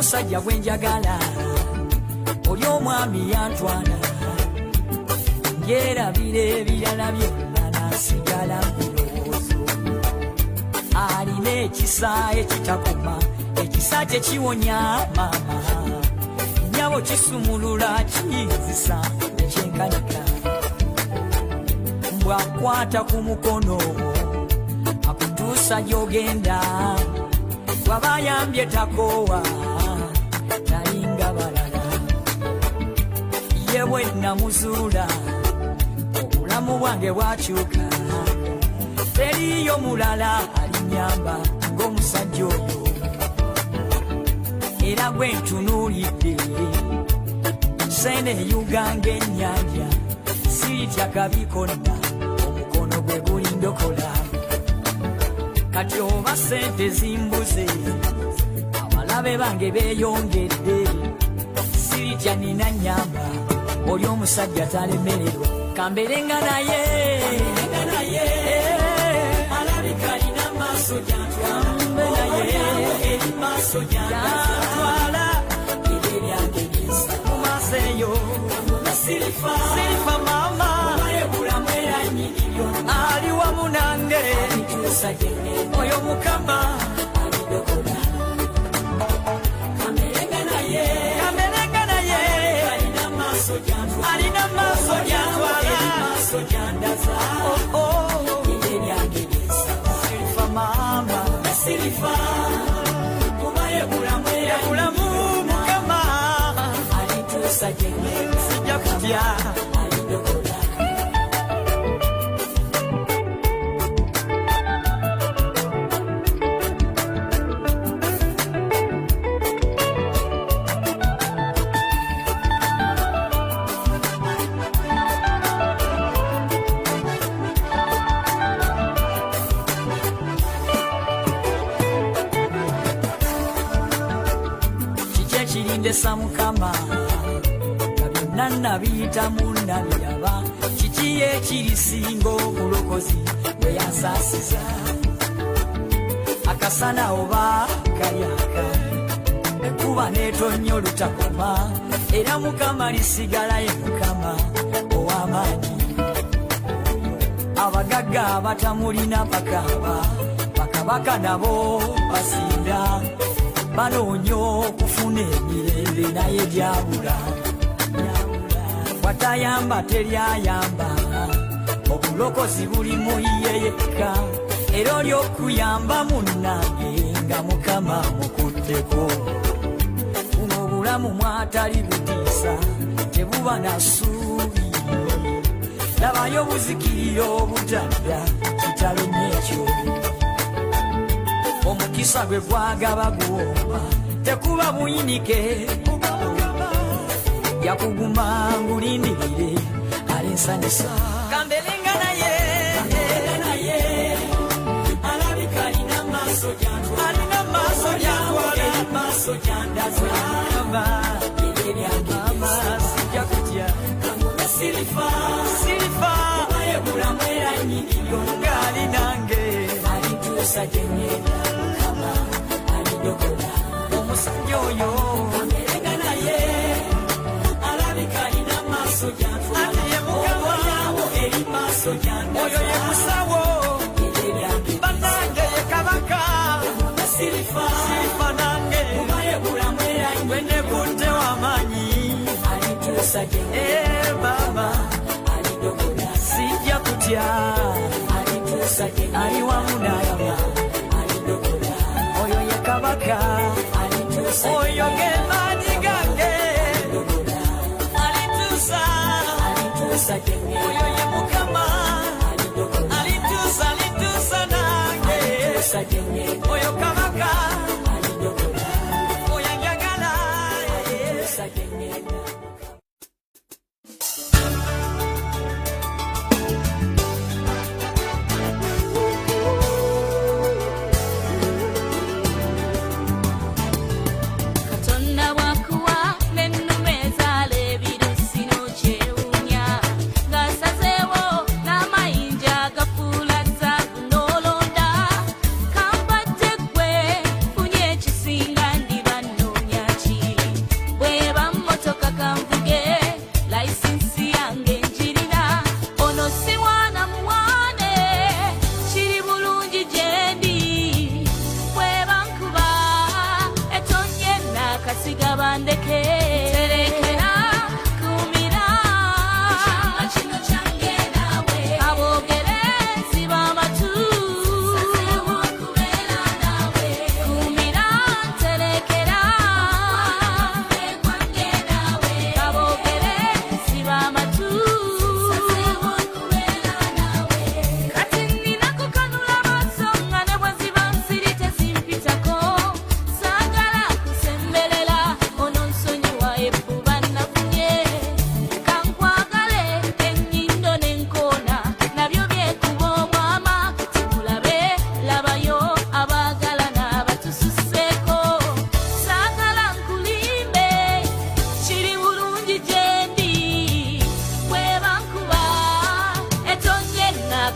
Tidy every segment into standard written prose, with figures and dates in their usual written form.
Omusajja gwe njagala oli omwami yantwala, njerabira ebirala byonna nasigala birowoozo. Alina ekisa ekitakoma, ekisa kye kiwonya maama nyabo, kisumulula kiyinzisa ekyenkanika. Bw'akwata ku mukono akutuusa gy'ogenda, bw'aba ayambye takoowa, talinga balala. Ye bwe namuzuula obulamu bwange bwakyuka, teriyo mulala alinyamba ng'omusajja oyo. Era gwe ntunuulidde sene eyuganga ennyanja, siritya kabi konna, omukono gwe gulindokola. Kati oba sente zimbuze, abalabe bange beeyongedde, siritya, nina nyamba oli omusajja talemererwa. Kamberenga naye, alabika alina maaso gyantwala, eri maaso gyantwala, mu maaso eyo sirifa mama, ali wamu nange oyo Mukama. Kamberenga naye, alina maaso gyantwala. Oh, oh. Sirifa mama, bulamu Mukama, sijja kutya. Kiki ekirindesa Mukama nga byonna nabiyitamu nabiraba? Kiki ekirisinga obulokozi bwe yansaasiza? Akasana oba kalyaka, enkuba n'etonnya olutakoma, era Mukama lisigalaye Mukama ow'amaanyi. Abagagga abatamulina bakaaba, bakabaka nabo basinda, banoonya okufuna emirembe naye gyabula. Watayamba teryayamba, obulokozi buli mu ye yekka. Era oli okuyamba munnange nga Mukama mukutteko. Buno obulamu mwatali butiisa, tebuba na ssuubi, labayo buzikirira obutadda. Kitalo nnyo ekyo. Omukisa gwe gwagaba guwoma, tekuba buyinike, yakuguma ngulindirire alinsanyusa. Kamberenga naye, alabika alina maaso gyantwala, alina maaso gyantwala, maaso gyandaza. Mama, sijja kutya, sirifa, sirifa, ngali nange omusajja oyo. Ate ye Mukama oyo, ye musawo bannange, ye kabaka. Sirifa nange gwe nekutte w'amaanyi. Eh, baba, sijja kutya, ali wamu nange oyo, ye kabaka oyo, ge maanyi gange, alituusa oyo, ye Mukama alituusa, alituusa nange oyo, kabaka oyo anjagala. Katonda bw'akuwa n'ennume ezaala ebirusi n'okyewuunya ng'asazeewo.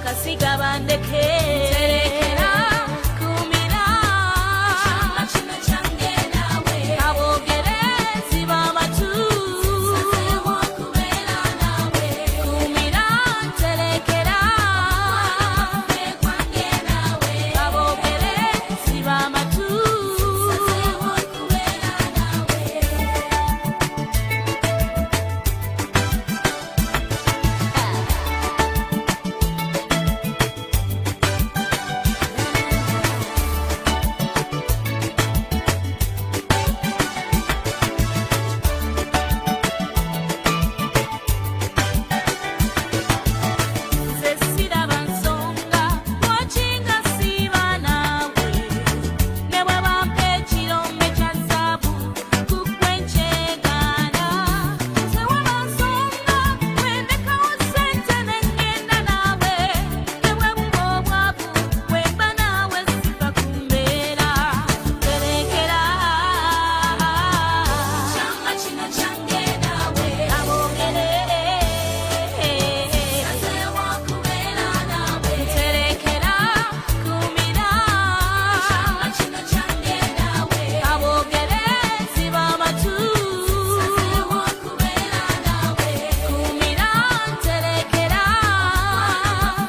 Bakasiga bandeke. Nterekera, kumira. Kyama kino kyange naawe. Aboogere ziba amatu. Nsazeewo okubeera naawe. Kumira, nterekera. Gwe gwange naawe. Aboogere ziba amatu. Nsazeewo okubeera naawe. Nze siraba nsonga lwaki nga siiba naawe, ne bwe bampa ekirombe kya zaabu ku ggwe nkyegaana. Tewaba nsonga bwe ndekawo ssente ne ŋŋenda naawe, ne bwe buba obwavu bwe mba naawe sifa ku mbeera. Terekera. Kyama kino kyange naawe. Aboogere. Nsazeewo okubeera naawe. Nterekera, kumira. Kyama kino kyange naawe. Aboogere ziba amatu. Nsazeewo okubeera naawe. Kumira, nterekera.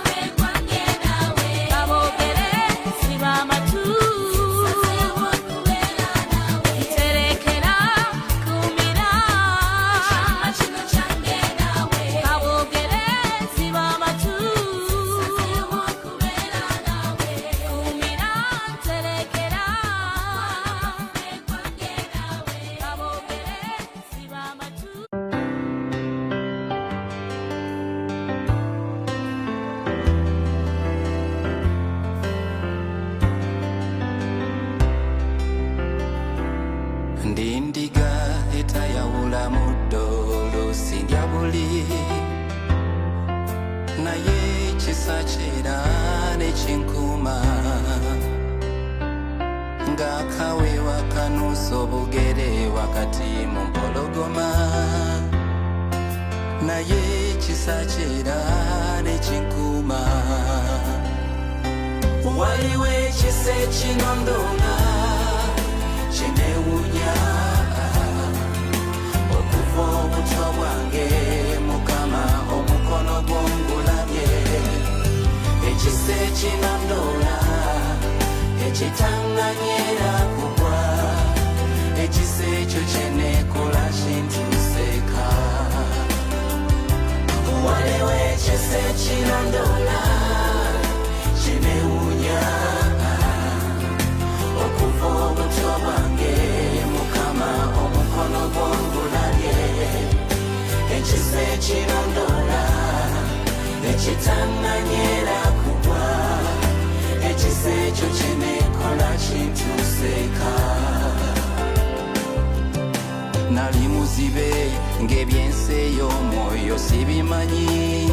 Gwe gwange naawe. Aboogere ziba amatu. Nsazeewo okubeera naawe. Nterekera, kumira. Kyama kino kyange naawe. Aboogere ziba amatu. Nsazeewo okubeera naawe. Kumira, nterekera. Gwe gwange naawe. Aboogere ziba amatu. Ndi ndiga etayawula muddo, oluusi ndya buli, naye ekisa kyera nekinkuuma ng'akaweewa kanuusa obugere wakati mu mpologoma, naye ekisa kyera nekinkuuma. Waliwo ekisa ekinondoona kinewunya okuva obuto bwange, Mukama omukono gwongulabye. Ekisa ekinondoola ekitaŋŋanyera kugwa, ekisa ekyo kyeneekola kintuseeka. Waliwo ekisa ekinondoola kinewunya okuva obuto bwange, Mukama omukono gwongulabye. Ekisa ekinondoola ekitaŋŋanyera kugwa, ekisa ekyo kyeneekola kintuseeka. Nali muzibe ng'ebyensi ey'omwoyo sibimanyi,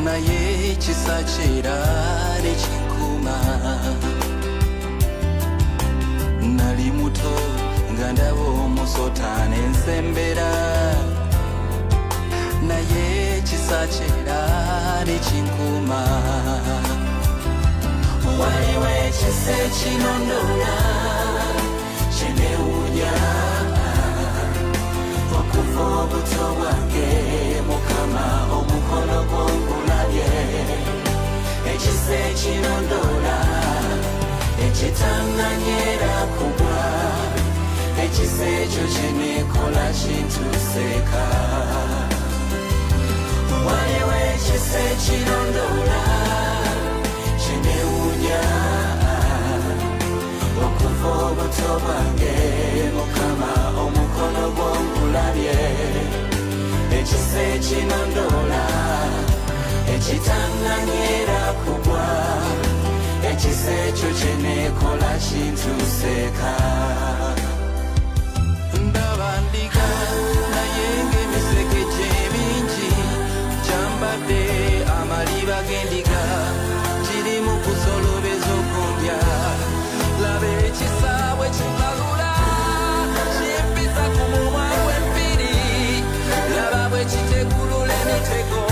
naye ekisa kyera nekinkuuma. Nali muto nga ndaba omusota n'ensembera, naye ekisa kyera nekinkuuma. Waliwo ekisa ekinondoola kinewunya okuva obuto bwange, Mukama omukono gwongulabye. Ekisa ekinondoola ekitaŋŋanyera kugwa, ekisa ekyo kyeneekola kintuseeka. Waliwo ekisa ekinondoola kinewunya okuva obuto bwange, Mukama omukono gwongulabye. Ekisa ekinondoola ekitaŋŋanyera kugwa, ekisa ekyo kyeneekola kintuseeka. Ndaba ndiga naye ng'emiseke gye mingi, gyambadde amaliba g'endiga, kiri mu kusolobeza okundya. Laba ekisa bwe kibalula, kimpisa ku mumwa gw'empiri, laba bwe kitekulula emitego.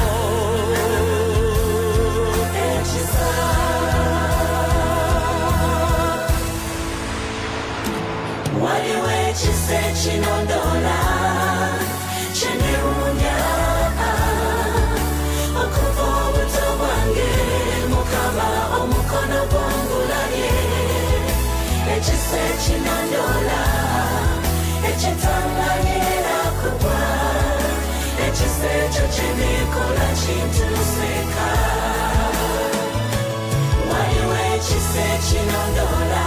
ekinondola ekitanganira kugwa ekisa ekyo kyenikola kintuseka waliwo ekisa ekinondola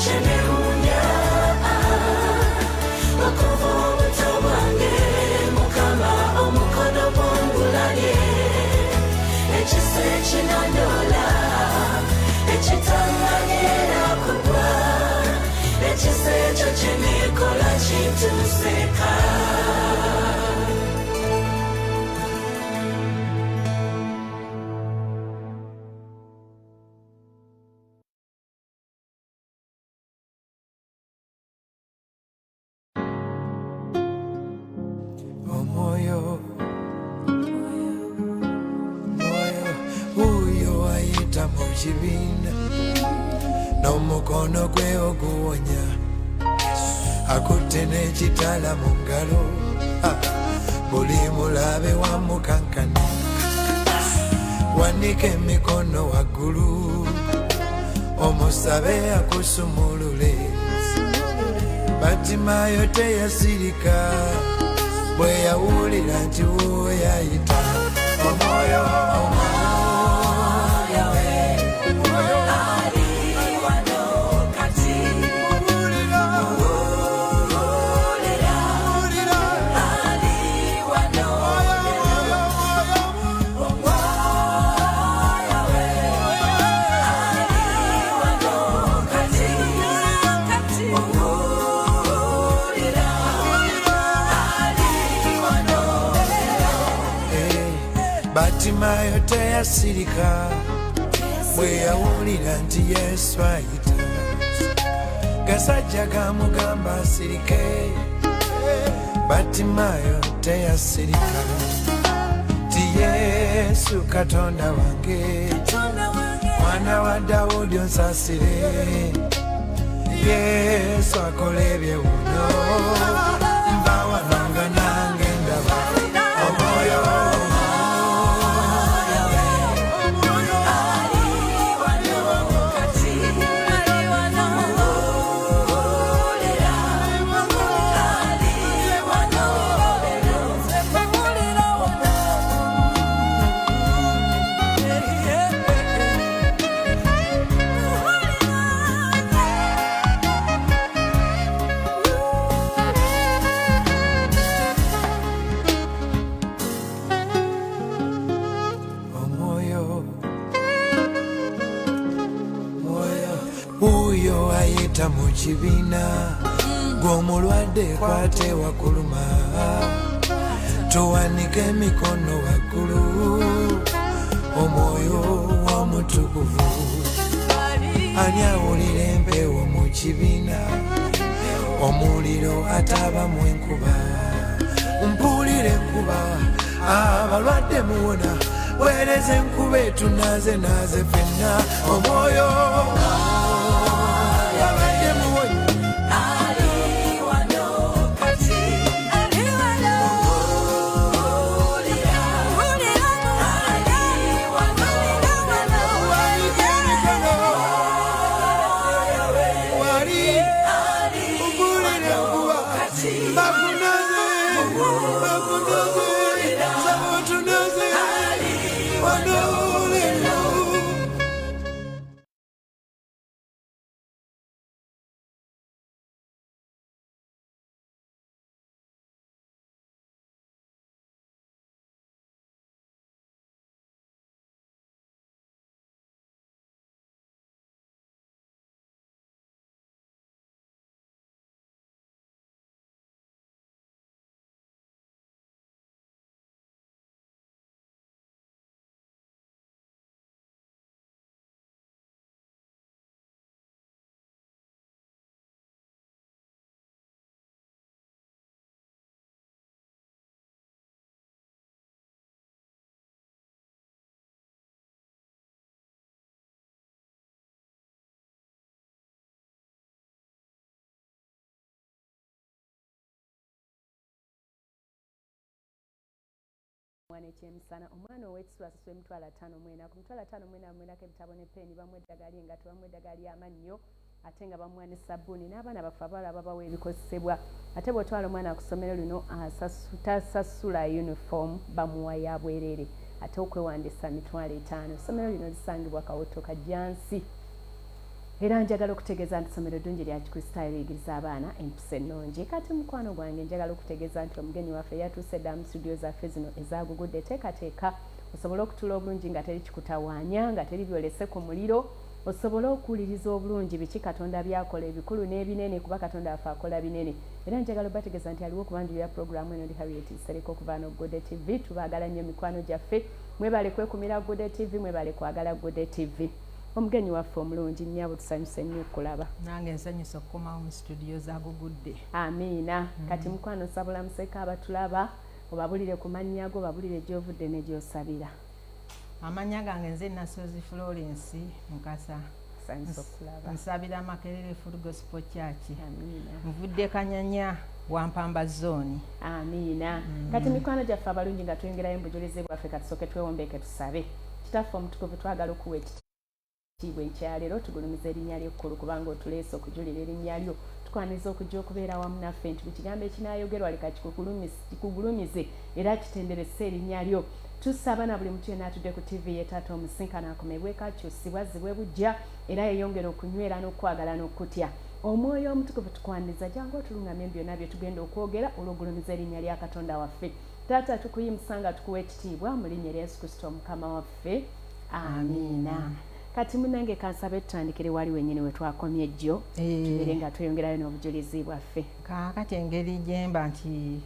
kyenewunya okuva obuto bwange mukama omukono gwongulabye ekisa ekinondola ekitanganira kugwa ekisa ekyo kyenikola kintuseka. Omwoyo mwoyo wuuyo ayita mu kibiina n'omukono gwe oguwonya akutte n'ekitala mu ngalo. Ah, buli mulabe wamukankana wanika emikono waggulu omusabe akusumulule. Batimayo teyasirika bwe yawulira nti wuwo yayita. Omwoyo Omwoyo we ali wano kati owulira owulira owulira ali wano omwoyo we ali wano kati owulira ali wano. Eh, Batimayo teyasirika bwe yawulira nti Yesu ayita. Gasajja gamugamba asirike, Batimayo teyasirika ti Yesu Katonda wange, mwana wa Dawudi onsasire. Yesu akola ebyewuno nva wano nga nange ndaba. Omwoyo omwoyo mwoyo wuuyo ayita mu kibiina gw'omulwadde kwate wakuluma tuwanike emikono waggulu omwoyo w'omutukuvu. Ani awulira empewo mu kibiina omuliro atabamu enkuba mpulira enkuba abalwadde muwona weereza enkuba etunaze naze fenna omwoyo abadde muwonye. Wali mpulira enkuba bakunaze bakunaze saba otunaze wano. Omwana ekyemisana omwana ow'ekisula asasula 54,000. Ku 54,000 bamuwerako ebitabo ne peeni, bamuwa eddagala ly'engatto, bamuwa eddagala ly'amannyo. Ate nga bamuwa ne sabbuuni, n'abaana baffe abawala babawa ebikozesebwa. Ate bw'otwala omwana ku ssomero lino, tasasula uniform, bamuwa ya bwereere. Ate okwewandiisa 50,000. Essomero lino lisangibwa Kawoto Kajjansi, era njagala okutegeeza nti ssomero ddungi lya Kikristaayo, liyigiriza abaana empisa ennungi. Kati mukwano gwange, njagala okutegeeza nti omugenyi waffe yatuuse dda mu studio zaffe zino ezagugudde. Teekateeka osobole okutuula obulungi nga teri kikutawaanya, nga teri byolese ku muliro, osobole okuwuliriza obulungi biki Katonda byakola ebikulu n'ebinene, kuba Katonda waffe akola binene. Era njagala obategeeza nti aliwo okubanjulira puroguramu eno ndi Harriet Nsereko okuva no Gode TV. Tubaagala nnyo mikwano gyaffe, mwebale kwekumira Gode TV, mwebale kwagala Gode TV. Omugenyi waffe omulungi, nnyabo, tusanyuse nnyo okulaba. Nange nsanyusa okukomawo mu situdiyo za Gugudde. Amiina. Kati mukwano, nsabula museka abatulaba, obabulire ku mannya go, babulire gy'ovudde ne gy'osabira. Amannya gange nze Nasozi Florence Mukasa. Tusanyusa okulaba. Nsabira Makerere Full Gospel Church. Amiina. Nvudde Kanyanya, Wampamba Zone. Amiina. Kati mikwano gyaffe abalungi, nga tuyongerayo mu bujulizi bwaffe, katusooke twewombeeke tusabe. Kitaffe omutukuvu, twagala okuwa ekitiibwa enkyaleero, tugulumiza erinnya lyekkulu, kubanga otuleese okujulira erinnya lyo. Tukwaniriza okujja okubeera wamu naffe, nti buli kigambo ekinaayogerwa leka kikugulumize era kitenderese erinnya lyo. Tusaba na buli muntu yenna atudde ku TV ye, Taata, omusinkano akomebweko, akyusibwa, azzibwe bujja, era yeyongera okunywera n'okwagala n'okutya. Omwoyo Omutukuvu, tukwaniriza, jangu otulungamye mu byonna bye tugenda okwogera, olw'ogulumiza erinnya lya Katonda waffe. Taata, tukuyimusa nga tukuwa ekitiibwa mu linnya erya Yesu Kristo Omukama waffe, amiina. Kati munange, kansabe tutandikire wali wennyini we twakomye ejjo, tubeere nga tweyongerayo n'obujulizi bwaffe. Kaakati engeri gyemba nti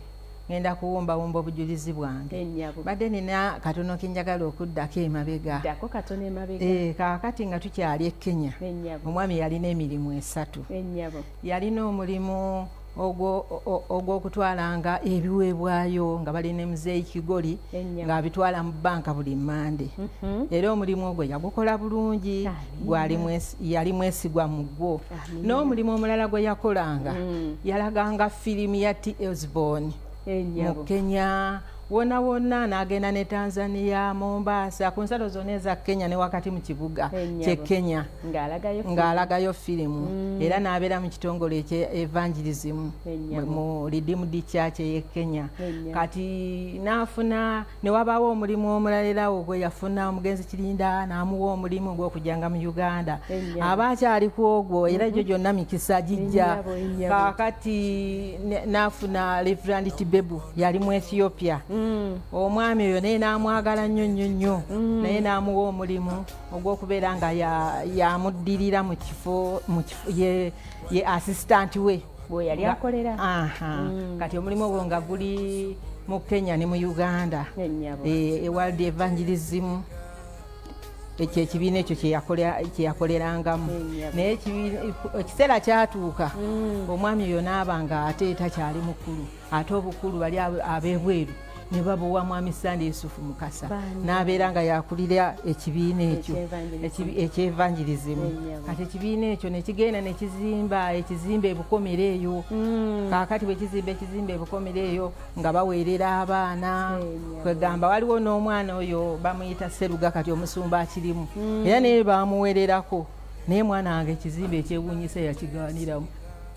ngenda kuwumbawumba obujulizi bwange, Ennyabo. Badde nina katono kenjagala okuddako emabega. Ddako katono emabega. Kaakati nga tukyali e Kenya, Ennyabo. omwami yalina emirimu esatu. Ennyabo. Yalina omulimu ogw'okutwalanga ebiweebwayo nga bali ne Muzeeyi Kigoli, Ennyabo. ng'abitwala mu banka buli Mande, era omulimu ogwo yagukola bulungi. Amiina. Yali mwesigwa mu gwo. Amiina. N'omulimu omulala gwe yakolanga, yalaganga firimu ya T Osborne mu Ennyabo. Kenya wonna wonna, n'agenda ne Tanzania, Mombasa, ku nsalo zonna eza Kenya ne wakati mu kibuga Ennyabo. kye Kenya, Ng'alagayo. Ng'alagayo firimu, era n'abeera mu kitongole ekye evangelism Ennyabo. mu Redeemed Church ey'e Kenya. Ennyabo. Kati n'afuna, ne wabaawo omulimu omulala era awo gwe yafuna, omugenzi Kirinda n'amuwa omulimu gw'okujjanga mu Uganda. Ennyabo. Aba akyali ku ogwo, era egyo gyonna mikisa gijja. Ennyabo, ennyabo. Kaakati n'afuna Reverend Tibebu, yali mu Ethiopia. Omwami oyo naye n'amwagala nnyo nnyo nnyo, naye n'amuwa omulimu ogw'okubeera nga yamuddirira mu kifo ye assistant we. Bwe yali akolera. Aha. Kati omulimu ogwo nga guli mu Kenya ne mu Uganda. Ennyabo. World Evangelism, ekyo ekibiina ekyo kyeyakolerangamu. Ennyabo. Naye ekiseera kyatuuka, omwami oyo n'aba nga ate takyali mukulu, ate obukulu bali ab'ebweru ne babuwa mwami Sande Yusufu Mukasa. Bani. N'abeera nga yakulira ekibiina ekyo. Eky'evangelism. Eky'evangelism. Ennyabo. Kati ekibiina ekyo nekigenda nekizimba ekizimbe ebukomero eyo. Kaakati bwe kizimba ekizimbe ebukomero eyo, nga baweerera abaana. Ennyabo. Kwegamba waliwo n'omwana oyo bamuyita Seruga, kati omusumba akirimu, era naye bamuweererako. Naye mwana wange, ekizimbe ekyewuunyisa, yakigaaniramu.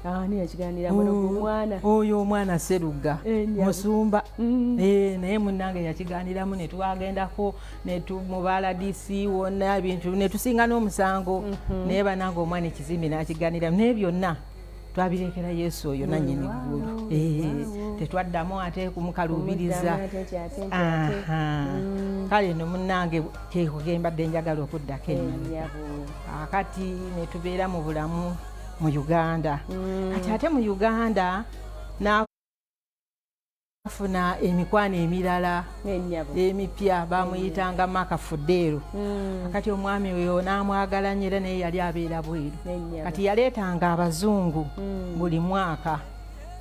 Ani yakiganiramu n'ogwo omwana? Oyo omwana Seruga. Ennyabo. Musumba. Naye munnange yakiganiramu, netwagendako netumubala DC wonna ebintu netusinga n'omusango. Naye banange, omwana ekizimbe n'akiganiramu, naye byonna twabirekera Yesu oyo nannyini ggulu. Tetwaddamu ate kumukaluubiriza. Kumuddamu ate nti ate nti ate. Aha. Kale no munnange, keko kembadde njagala okuddako emabega. Ennyabo. Akati netubeera mu bulamu mu Uganda. Kati ate mu Uganda n'afuna emikwano emirala Ennyabo. emipya, bamuyitanga Maka Fudeero. Kati omwami oyo n'amwagala nnyo, era naye yali abeera bweru. Ennyabo. Kati yaleetanga abazungu buli mwaka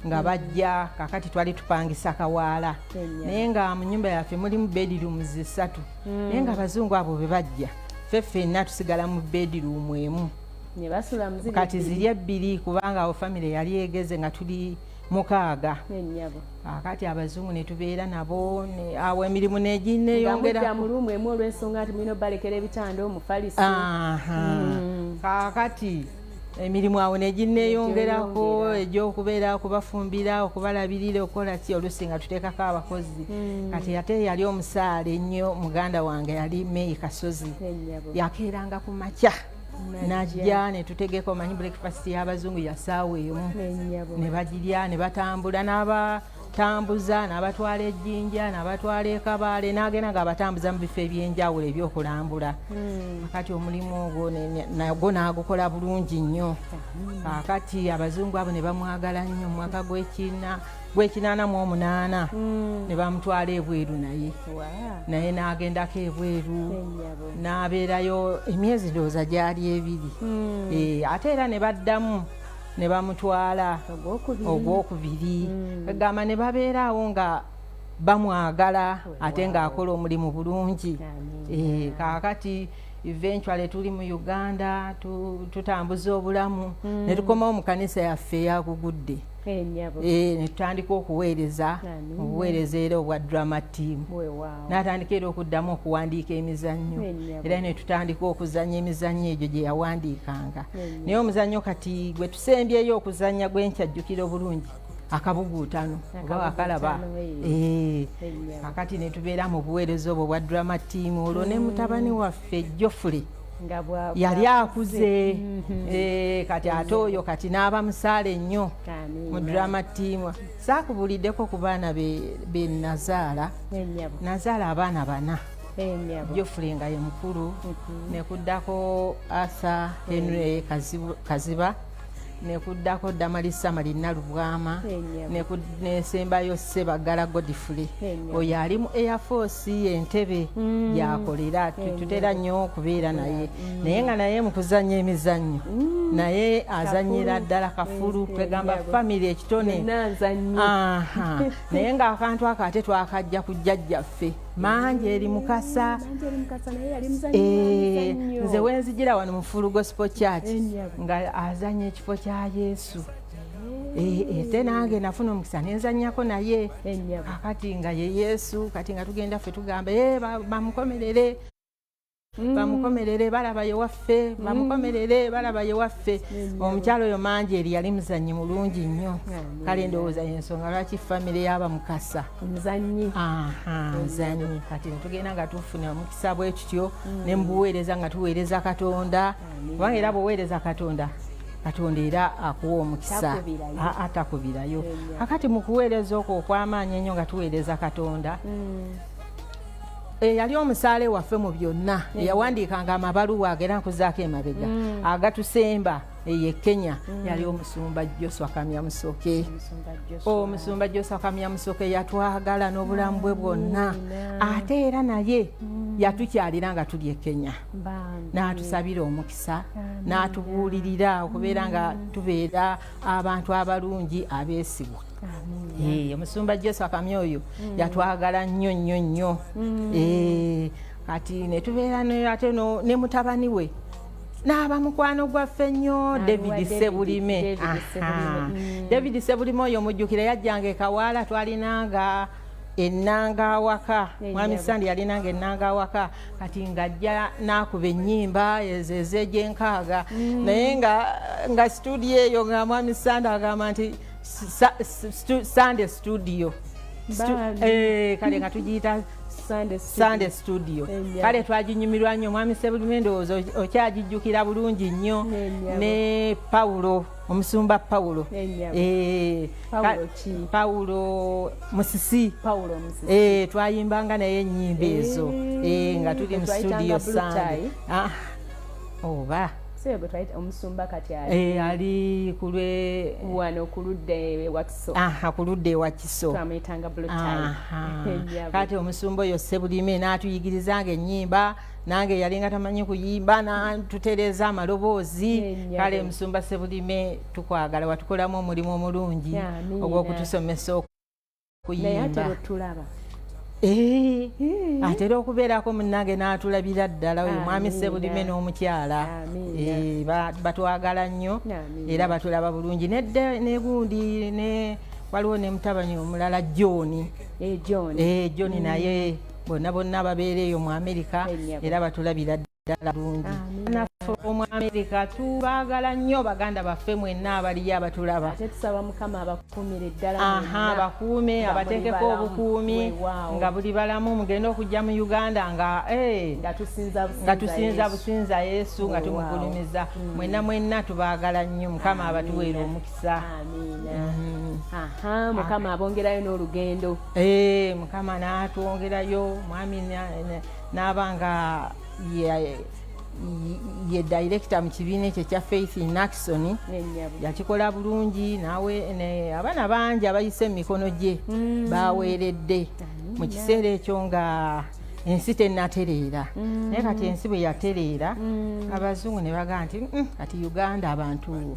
nga bajja. Kakati twali tupangisa kawaala, Ennyabo. naye nga mu nyumba yaffe mulimu bedrooms esatu, naye nga abazungu abo bwe bajja, ffe ffenna tusigala mu bedroom emu. Ne basula mu ziri Kati ebbiri. ziri ebbiri, kubanga awo famire yali egeze nga tuli mukaaga. Ennyabo. Akati abazungu ne tubeera nabo, awo emirimu Nga mudda negineyongera. mu room emu olw'ensonga nti mulina obbalekera ebitanda, omufaliso. Aha. Kaakati Emirimu awo negineeyongerako, Negyeyongera. egyokubeera okubafumbira, okubalabirira, okukola ki, oluusi nga tuteekako abakozi. Kati ate yali omusaale ennyo muganda wange, yali Meyi Kasozi. Ennyabo. Yakeeranga ku makya Najja. najja netutegeka, omanyi breakfast y'abazungu ya ssaawa 1. Ennyabo. Ne bagirya ne batambula, n'abatambuza n'abatwala ejjinja, n'abatwala ekabaale, n'agenda ng'abatambuza mu bifo ebyenjawulo ebyokulambula. Kakati omulimu ogwo nagwo n'agukola bulungi nnyo. Kakati abazungu abo ne bamwagala nnyo. Mu mwaka gw'e-88 ne bamutwala ebweru naye. Naye n'agendako ebweru. Ennyabo. N'abeerayo emyezi ndowooza gyali 2. Ate era ne baddamu ne bamutwala. Ogwokubiri. Ogwokubiri. Egamba ne babeera awo nga bamwagala, ate ng'akola omulimu bulungi. Amiina. Kaakati eventually tuli mu Uganda, tutambuza obulamu ne tukomawo mu kanisa yaffe eyakugudde. Ennyabo. Ne tutandika okuweereza. Amiina. Obuweereza era obwa drama team. N'atandika era okuddamu okuwandiika emizannyo. Ennyabo. Era ne tutandika okuzannya emizannyo egyo gye yawandiikanga. Ennyabo. Naye omuzannyo kati gwe tusembyeyo okuzannya gwenkyajjukira obulungi, Akabuguutano, oba wakalaba? Akabuguutano, Ennyabo. Kakati ne tubeera mu buweereza obwo bwa drama team. Olwo ne mutabani waffe Jofule Nga yali akuze. Kati ate oyo kati n'aba musaale nnyo mu drama team. Saakubuuliddeko ku baana be nazaala. Ennyabo. Nazaala abaana bana. Ennyabo. Jofule nga ye mukulu, nekuddako Arthur Henry Kaziba, nekuddako Damalisa Malina Lubwama, Ennyabo. nesembayo Sebagala Godfrey. Ennyabo. Oyo ali mu Air Force Entebe yakolera. Tutera nnyo okubeera naye, naye nga naye mu kuzannya emizannyo naye azannyira ddala kafulu. Kwegamba Ennyabo. family ekitone. Yonna nzannyi. Aha. Naye ng'akantu ako ate twakajja ku jjajjaffe Mangi eri Mukasa. Mangi eri Mukasa naye yali muzannyi wa mizannyo. Nze wenzijira wano mu Full Gospel Church Ennyabo. nga azanya ekifo kya Yesu. Ate nange nafuna omukisa nenzanyako naye. Ennyabo. Kakati nga ye Yesu, kati nga tugenda ffe tugamba, "Eh, bamukomerere, bamukomerere, balaba ye waffe, bamukomerere, balaba ye waffe." Omukyalo oyo Mangi eri yali muzannyi mulungi nnyo. Kale ndowooza yensonga lwaki famire y'aba Mukasa Muzannyi. Aha, nzanyi. Kati netugenda nga tufuna omukisa bwe tutyo ne mubuweereza nga tuweereza Katonda, kubanga era bweweereza Katonda, Katonda era akuwa omukisa. Takubirayo. Aa, takubirayo. Kakati mu kuweereza okwo okw'amaanyi ennyo nga tuweereza Katonda, yali omusaale waffe mu byonna, eyawandiikanga amabaluwa agera nkuzaako emabega agatusemba eyo e Kenya, yali omusumba Joswa Kamya Musoke. Omusumba Joshua. Omusumba Joswa Kamya Musoke yatwagala n'obulamu bwe bwonna. Ate era naye yatukyalira nga tuli e Kenya. Bambi. N'atusabira omukisa, n'atubuulirira okubeera nga tubeera abantu abalungi abeesigwa. Omusumba Joswa Kamya oyo yatwagala nnyo nnyo nnyo. Kati ne tubeera ate ne mutabani we n'aba mukwano gwaffe nnyo. Aliwa? David Sebulime. David Aha. Sebulime. David Sebulime oyo mujjukira, yajjanga ekawaala, twalinanga ennanga awaka. Mwami Sandi yalinanga ennanga awaka. Kati ng'ajja n'akuba ennyimba ezo ez'egyenkaaga, naye nga studio eyo nga mwami Sandi agamba nti Sunday studio. Bambi. Kale nga tugiyita Sunday studio. Sunday studio. Ennyabo. Kale twaginyumirwa nnyo. Mwami Sebulime ndowooza okyagijjukira bulungi nnyo. Ennyabo. Ne Pawulo, omusumba Pawulo. Ennyabo. Pawulo ki? Pawulo Musisi. Pawulo Musisi. Twayimbanga naye ennyimba ezo. Nga tuli mu Twayitanga studio Blue Sunday. Tie. Ah, oba Si gwe twayita omusumba kati ali Ali ku lwe wano ku ludda ewakiso. Aha, ku ludda ewakiso. Twamuyitanga Blue Tie. Aha. Ennyabo. Kati omusumba oyo Sebulime n'atuyigirizanga ennyimba, nange yalinga tamanyi kuyimba, n'atutereeza amaloboozi. Ennyabo. Kale musumba Sebulime, tukwagala, watukolamu omulimu omulungi Amiina. ogw'okutusomesa Naye okuyimba. ate lwetulaba. Atera okubeerako munnange n'atulabira ddala oyo mwami Amiina. Sebulime n'omukyala. Amiina. Batwagala nnyo. Amiina. Era batulaba bulungi. Nedde negundi ne waliwo ne mutabani omulala John. John. John naye bonna bonna babeera eyo mu Amerika. Ennyabo. Era batulabira ddala bulungi. Amiina. From America. Tubaagala nnyo baganda baffe mwenna abaliyo abatulaba. Ate tusaba Mukama abakuumire ddala. Aha, Mwenna. abakuume, Nga muli abateekeko balamu. obukuumi, Weewaawo. nga buli balamu, mugende okujja mu Uganda nga nga tusinza businza nga tusinza Yesu. businza Yesu, nga Weewaawo. tumugulumiza. Mwenna mwenna tubaagala nnyo. Mukama abatuweere omukisa. Amiina. Aha, Mukama abongerayo n'olugendo. Mukama n'atwongerayo mwami n'aba nga ye director mu kibiina ekyo ekya Faith in Action. Nennyabo. Yakikola bulungi nawe abaana bangi abayise mu mikono gye baweeredde mu kiseera ekyo nga ensi tennatereera. Naye kati ensi bwe yatereera, abazungu ne bagamba nti, kati Uganda abantu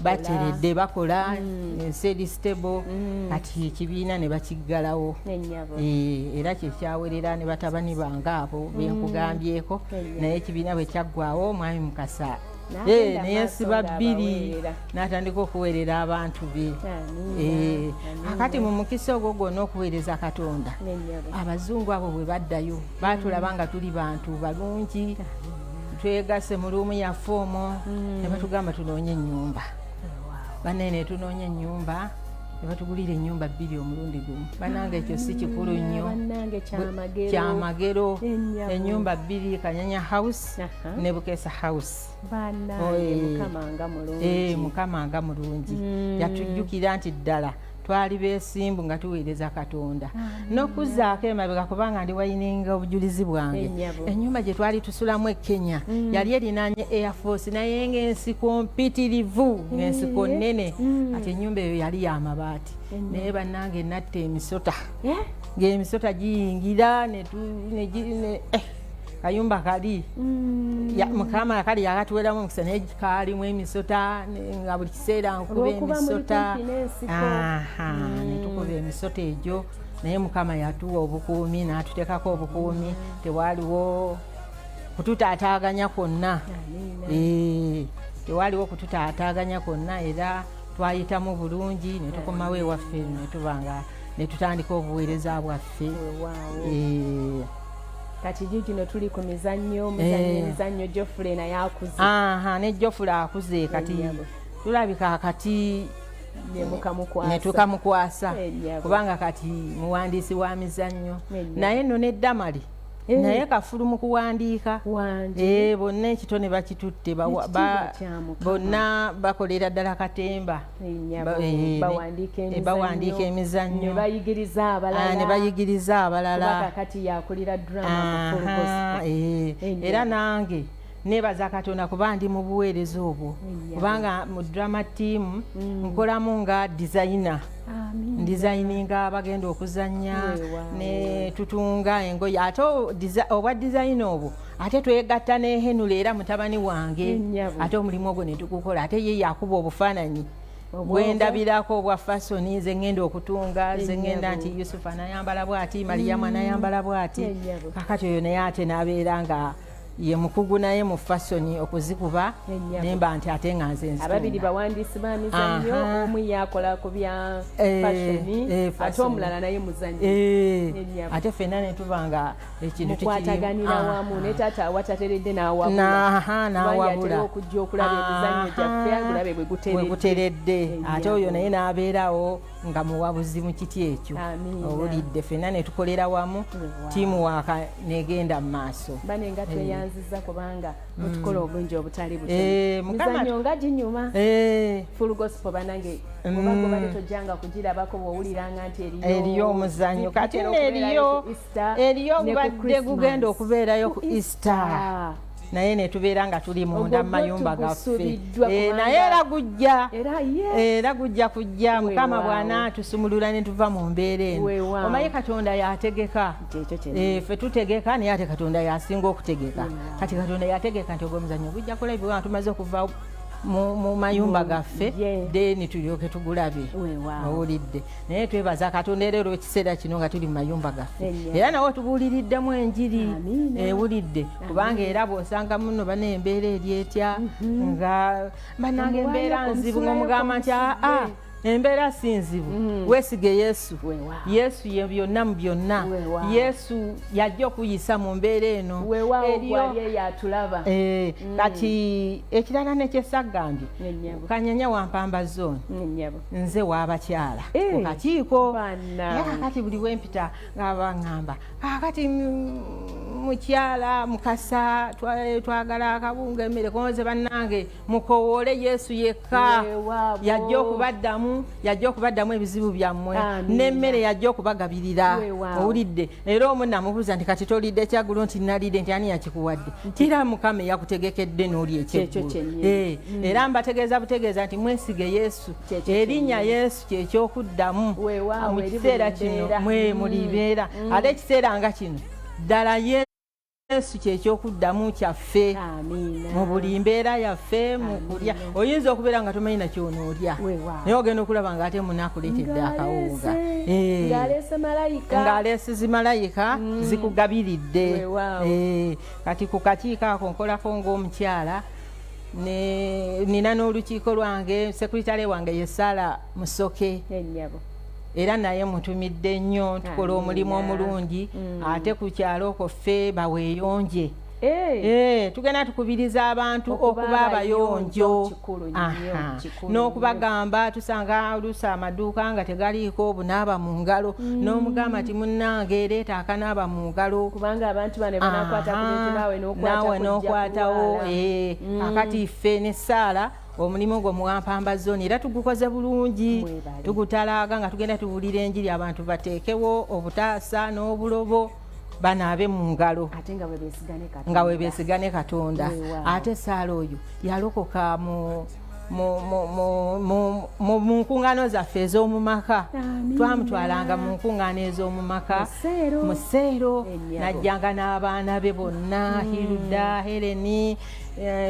bateredde, bakola, ensi eri stable." Kati ekibiina ne bakiggalawo. Nennyabo. Era kyekyawerera ne batabani bange abo benkugambyeko. Ennyabo. Naye ekibiina bwe kyaggwawo, mwami Mukasa N'agenda neyesiba maaso bbiri ng'abaweerera. n'atandika okuweerera abantu be. Amiina. Amiina. Akati mu mukisa ogwo gwonna okuweereza Katonda, Nennyabo. abazungu abo bwe baddayo baatulaba nga tuli bantu balungi, twegase mu room yaffe omwo, ne batugamba tunoonye ennyumba. Bannaye, ne tunoonya ennyumba, ne batugulira ennyumba bbiri omulundi gumu. Bannange, ekyo si kikulu nnyo? Bannange, kyamagero. Kyamagero. Ennyabo. Ennyumba bbiri, Kanyanya House ne Bukesa House. Bannange, Mukama nga mulungi. Mukama nga mulungi. Yatujjukira nti ddala twali beesimbu nga tuweereza Katonda n'okuzzaako emabega, kubanga ndi wayininga obujulizi bwange. Ennyabo. Ennyumba gye twali tusulamu e Kenya yali erinaanye Air Force, naye ng'ensiko mpitirivu, ng'ensiko nnene. Ati ennyumba eyo yali yamabaati, naye bannange natta emisota, ng'emisota giyingira kayumba kali Mukama kali yakatuweramu omukisa, naye kaalimu emisota nga buli kiseera nkuba Olw'okuba muli emisota. kumpi n'ensiko. Aha, ne tukuba emisota egyo, naye Mukama yatuwa obukuumi, n'atuteekako obukuumi, tewaliwo kututaataaganya kwonna. Amiina. Tewaliwo kututaataaganya kwonna, era twayitamu bulungi ne tukomawo ewaffe, ne tuba nga ne tutandika obuweereza bwaffe. Weewaawo. Kati gino tuli ku mizannyo, muzannyo, emizannyo. Geoffrey naye akuze. Aha, ne Geoffrey akuze kati. Ennyabo. Tulabika kati ne mukamukwasa. Ne tukamukwasa. Ennyabo. Kubanga kati muwandiisi wa mizannyo. Ennyabo. Naye nno ne Damali naye kafulu mu kuwandiika. Wangi. Bonna ekitone bakitutte, Ekitiibwa kya Mukama. bonna bakolera ddala katemba. Ennyabo. Bawandiika emizannyo. Bawandiika emizannyo. Ne bayigiriza abalala. Ah, ne bayigiriza abalala. Kuba kakati yakulira drama ku Full Aha, Gospel. Ennyabo. era nange nebaza Katonda kuba ndi mu buweereza obwo, Ennyabo. kubanga mu drama team nkolamu nga designer. Amiina. Ndesigninga abagenda okuzannya, Weewaawo. ne tutunga engoye. Ate obwa design obwo ate twegatta ne Henule, era mutabani wange. Ennyabo. Ate omulimu ogwo ne tugukola, ate ye yakuba obufaananyi Obwobwo. bwendabirako obwa fashion, nze ngenda okutunga, nze ngenda Ennyabo. nti Yusufu anayambala bwati, Mariyamu anayambala bwati. Ennyabo. Kakati oyo naye ate n'abeera nga ye mukugu naye mu fashion okuzikuba. Ennyabo. Nemba nti ate nga nze nzitunga. Ababiri bawandiisi ba mizannyo, omu yakola ku bya fashion, ate fashion. omulala naye muzannyi. Ennyabo. Ate ffenna ne tuba nga ekintu Mukwataganira wamu, ne taata awatateredde n'awabula. Naha, Kubanga n'awabula. atera okujja okulaba emizannyo gyaffe, agulabe bwe guteredde. Bwe guteredde. Ate oyo Ennyabo. naye n'abeerawo nga muwabuzi mu kiti ekyo. Amiina. Owulidde, ffenna ne tukolera wamu, Weewaawo. team work negenda mu maaso. Bane, nga tweyanziza kubanga mutukola obulungi obutali butono. Mukama Mizannyo nga ginyuma. Full Gospel, banange, oba gobadde tojjanga kugirabako, bw'owuliranga nti eriyo Eriyo omuzannyo kati Zitera nno okubeerayo eriyo ku Easter eriyo ne ku gubadde Christmas. gugenda okubeerayo ku Ku Easter, naye ne tubeera nga tuli munda Ogwo mu mayumba gaffe. tugusubiddwa kubanga Naye era gujja. Era ye Era gujja kujja, Mukama Weewaawo. bw'anaatusumulula ne tuva mu mbeera eno. Weewaawo. Omanyi Katonda yategeka. Kyekyo kyennyini. Ffe tutegeka, naye ate Katonda yasinga okutegeka. Kati Katonda yategeka nti ogwo omuzannyo gujja kulabibwa nga tumaze okuva mu mayumba gaffe, then tulyoke tugulabe. Weewaawo. Owulidde, naye twebaza Katonda era olw'ekiseera kino nga tuli mu mayumba gaffe, Ennya. era nawe tubuuliriddemu enjiri. Amiina. Ewulidde, kubanga era bw'osanga muno bana embeera eri etya, nga banange Omuwaayo embeera nzibu, omusulayo ng'omugamba nti aa omusudde. Embeera si nzibu, weesige Yesu. Weewaawo. Yesu ye byonna mu byonna. Weewaawo. Yesu yajja okuyisa mu mbeera eno. Weewaawo. Eriyo- Gwali eyo atulaba. Kati ekirala nekyesagambye, Ennyabo. Kanyanya Wampamba Zone, Ennyabo. nze w'abakyala ku kakiiko. Bannange. Era kakati buli wempita nga baŋŋamba, kakati mukyala Mukasa, twagala akabunga, emmere konze. Bannange, mukowoole Yesu yekka. Weewaawo. Yajja okubaddamu, yajja okubaddamu ebizibu byammwe. Amiina. N'emmere yajja okubagabirira. Weewaawo. Owulidde? Era omu namubuuza nti, kati tolidde kyaggulu? Nti nalidde. Nti ani yakikuwadde? Tira Mukama eyakutegekedde n'oli Kyekyo ekyeggulu. kyennyini. Era mbategeeza butegeeza nti mwesige Yesu. Kyekyo Erinnya kyennyini. Yesu kyekyokuddamu Weewaawo, mu eri kiseera buli kino. mbeera. Mwe mulibeera ate ekiseera nga kino, ddala Yesu kyekyokuddamu kyaffe Amiina. mu buli mbeera yaffe. Mu kulya, oyinza okubeera nga tomanyi nakyonoolya, Weewaawo. naye ogenda okulaba nga ate munakuleetedde akawunga. Ng'aleese malayika. Ng'aleese zimalayika zikugabiridde. Weewaawo. Kati ku kakiiko ako nkolako ng'omukyala, nina n'olukiiko lwange. Sekuritale wange ye Sara Musoke. Ennyabo. Era naye mutumidde nnyo, tukola omulimu Amiina. omulungi. Ate ku kyalo okwo ffe baweeyonje. Tugenda tukubiriza abantu Okuba okuba abayonjo. abayonjo, kikulu nnyo, Aha. kikulu. N'okubagamba, tusanga oluusi amaduuka nga tegaliiko obunaaba mu ngalo, n'omugamba ti, munnange, leeta akanaaba mu ngalo. Kubanga abantu bano banakwata ku bintu, naawe naawe n'okwatawo. n'okwatawo. Akati ffe ne Saala omulimu gwo muwampamba Zone era tugukoze bulungi. Mwebale. Tugutalaaga nga tugenda tubuulira enjiri, abantu bateekewo obutaasa n'obulobo banaabe mu ngalo. Ate nga bwe beesigane Katonda. Nga webeesigane Katonda. Weewaawo. Ate Saala oyo yalokoka mu nkuŋŋaano zaffe ez'omu maka. Amiina. Twamutwalanga mu nkuŋŋaano ez'omu maka. Museero. Museero. Ennyabo. Najjanga n'abaana be bonna, Hilda, Heleni,